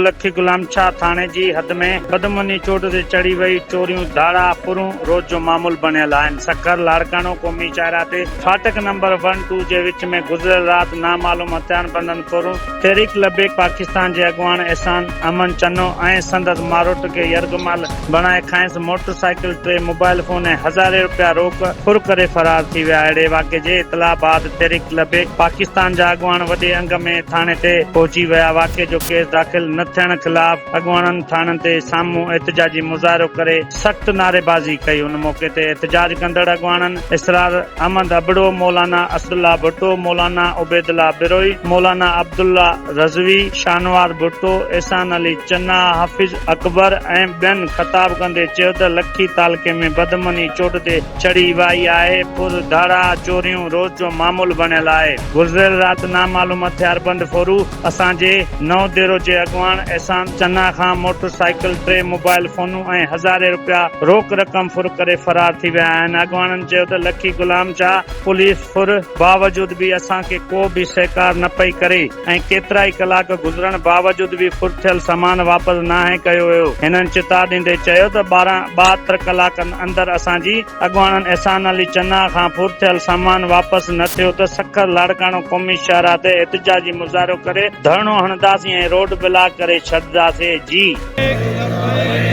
لکي غلام شاهه ٿاڻي جي حد ۾ بدامني چوٽ تي چڙهي وئي، چوريون، ڌاڙا، ڦرون روز جو معمول بڻيل آهن، سکر لاڙڪاڻو قومي شاهراهه تي ڦاٽڪ نمبر ون ٽو جي وچ ۾ گذريل رات نامعلوم هٿياربندن ڦرون تحريڪ لبيڪ پاڪستان جي اڳواڻ احسان احمد چنو ۽ سندس ماروٽ کي يرغمال بڻائي کانئس موٽر سائيڪل، ٽي موبائل فون ۽ هزارين رپيا روڪ ڦر ڪري فرار ٿي ويا. اهڙي واقعي جي اطلاع بعد تحريڪ لبيڪ پاڪستان جا اڳواڻ وڏي انگ ۾ ٿاڻي تي پهچي ويا. واقعي جو ڪيس داخل نه ٿيڻ خلاف اڳواڻن ٿاڻن تي سامهون احتجاجي مظاهرو ڪري سخت نعريبازي ڪئي. ان موقعي تي احتجاج ڪندڙ اڳواڻن اسرار احمد ابڙو، مولانا اسدالله ڀٽو، مولانا عبيدالله بروهي، مولانا عبدالله رضوي، شاهنواز ڀٽو، احسان علي چنا، حافظ اڪبر ۽ ٻين خطاب ڪندي چيو ته لکي تعلقي ۾ بدامني چوٽ تي چڙهي وائي آهي، ڦر، ڌاڙا، چوريون روز جو معمول بڻيل آهي، گذريل رات نامعلوم هٿياربند ڦورو اسان جي نئون ديرو جي اڳواڻ احسان چنا کان موٽر سائيڪل، ٽي موبائل فونون ۽ هزارين رپيا روڪ رقم ڦر ڪري فرار ٿي ويا آهن، اڳواڻن چيو ته لکي غلام شاهه پوليس ڦر باوجود به اسان کي ڪو به سهڪار نه پئي ڪري ۽ ڪيترائي ڪلاڪ گذرڻ باوجود به ڦر ٿيل سامان واپس ناهي ڪيو ويو. هنن چتاء ڏيندي چيو ته 12 72 ڪلاڪن اندر اسان جي اڳواڻن احسان علي چنا کان ڦر ٿيل سامان واپس نه ٿيو ته سکر لاڙڪاڻو قومي شاهراهه تي احتجاجي مظاهرو ڪري ڌرڻو هڻنداسين ۽ روڊ بلاڪ ڪري ڇڏنداسين. جي.